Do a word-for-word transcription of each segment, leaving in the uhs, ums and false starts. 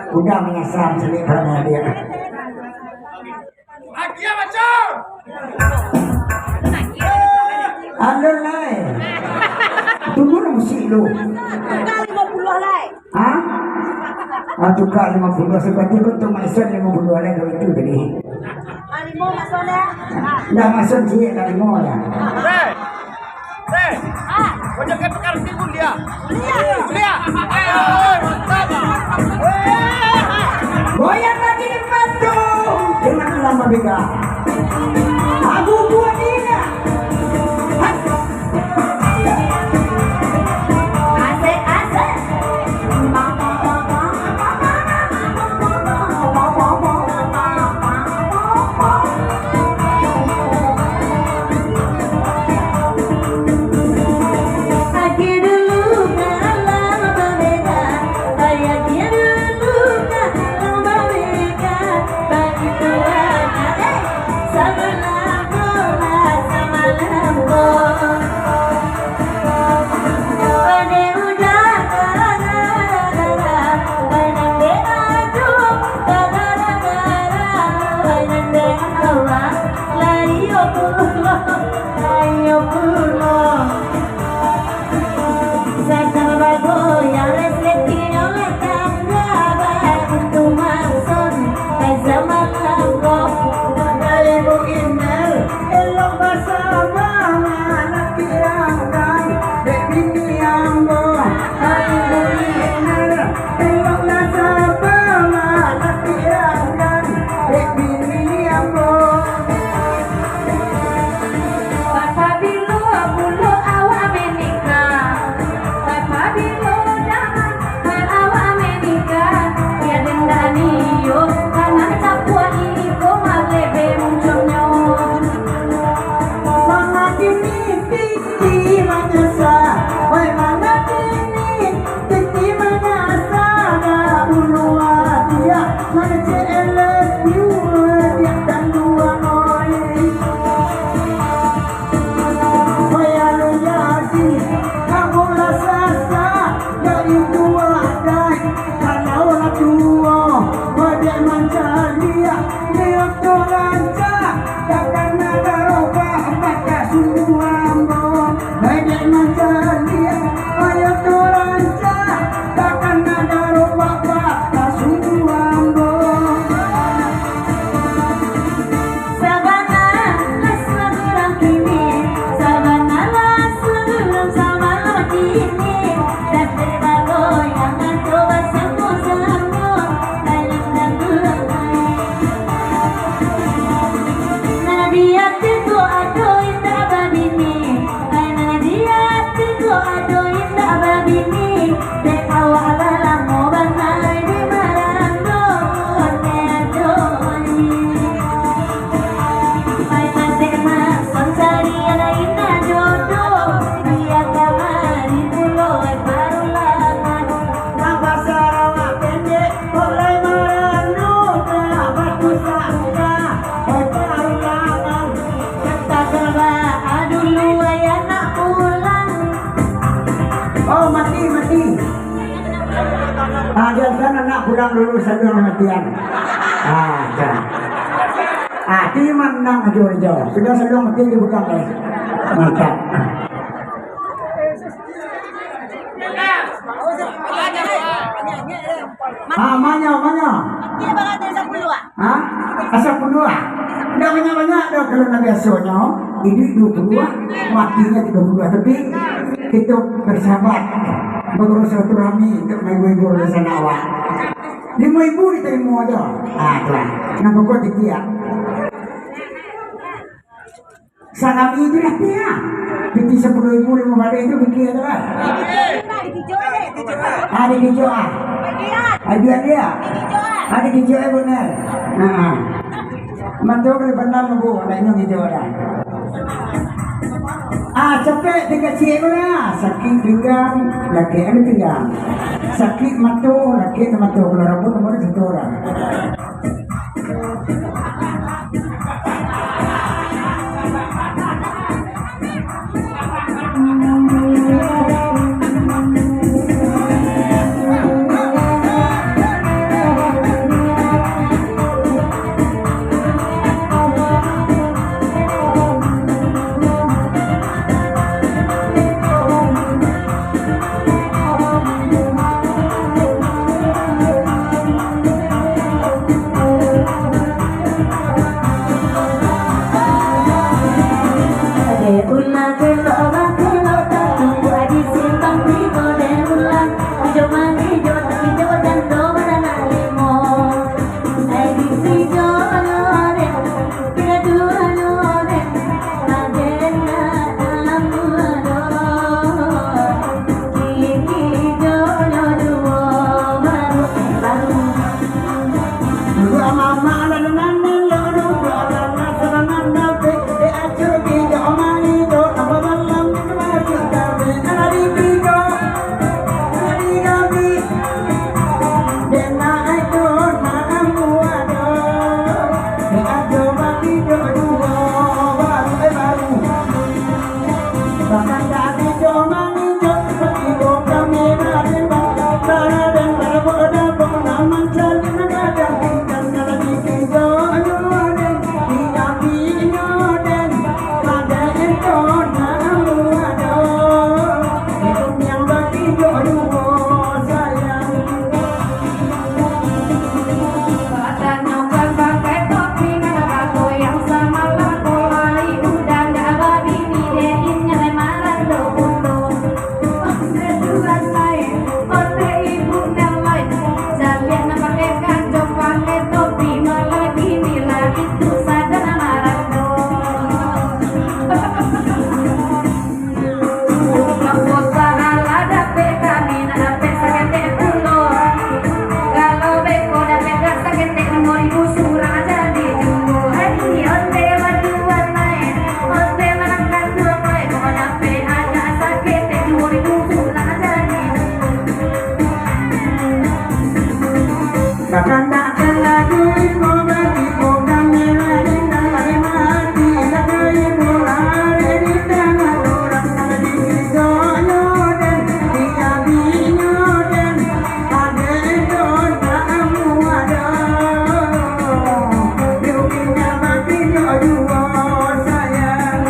Udah manyasar caliak kalau dia. Agia macam. Alun lai. Tunggu lah musik lu. Tukar lima puluh lai. Ha? Ah, tukar lima puluh. Seperti kau tu maison lima puluh lai kalau itu tadi. Ah, lima masuk dah. Dah masuk ciek dah lima dah. Hei. Hei. Ah. Kau jangan tukar timbul dia. Kuliah. Kuliah. Eh, mantap. Goyang lagi di batu. Dengan lama beda. Abu buat dia. Asik, asik. Elok basama, anak kirangkan, dek bini ambo. Hai, bini enak, elok basama, anak kirangkan, dek bini ambo. Papa bilo pulo awak menikah? Papa bilo dah awak menikah? Biar dendak niyo, tanah capuak iko malebe muncuangnyo. Mangakini Titi manyasa, oi, mangakini Titi manyasa, dah ulu adia, mangecek I love you, diak tanduang, oi. Oi, alun jadi, kamu lah sasak, dari tua dai, kalau lah tua, oi, diak mancaliak, niat tu rancak. Takkan ado ubah, maka sungguah ambo. Dek mancaliak, ayo tu rancak. Takkan ado ubah, maka sungguah ambo. Sabana lah sagulang kini, sabana lah sagulang sabalun kini. Tapi bagoyang atau basamo-samo, dalam lagu. Nah, di ati ko ado indak babini. Ai, nah, di ati ko ado indak babini. Dek awak lah lamo bana di marando, ado ni. Ai, nah, dek mason cari indak jodoh. Dia kamari pulo, ai, baru lamo. Nang basarawak pendek, kok lai marano, ka batu sangka, kota ulangan. Kata kaba dulu, ayah nak pulang. Oh, mati, mati. Ah, biasan anak pulang dulu, saluang matian. Ah, dah. Ah, ti manang ajo-ajo. Sudah saluang matian dibuka, guys. Mantap. Ah, manyo, manyo. Dia bakal dari sepuluh, ah. Ha? Asa puluah. Ndak banyak-banyak doh kalau nan biasonyo, iduik duo puluah, matinyo tigo puluah. Tapi kito bersahabat, baguru silaturahmi untuk maibu-ibu di sana awak. Limo ibu ditarimo ajo. Ah, tu lah. Nan pokok titiak. Salami tu lah, Pi, ah. Piti sapuluah ribu limo baleh tu, Pi, tu lah. Ado kijok, ah. Ado kijok, ah. Ado kijok, eh, benar. Ha. Mantu kalau benar, Bu, nak ingat kijok dah. Ah, capek, tinggal cik pun lah. Sakit pinggang, laki ada pinggang. Sakit mato, laki ada mato. Kalau rambut, rambut satu orang. Kakandakkan lagu iko bagi kodang merah di tangah mati, lagu iko lari di tangah urang, di hidonyo den, di abinyo den, ade don tak amuah doh. Ruginya mati jo juo sayang.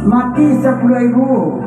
Mati sapuluah ribu.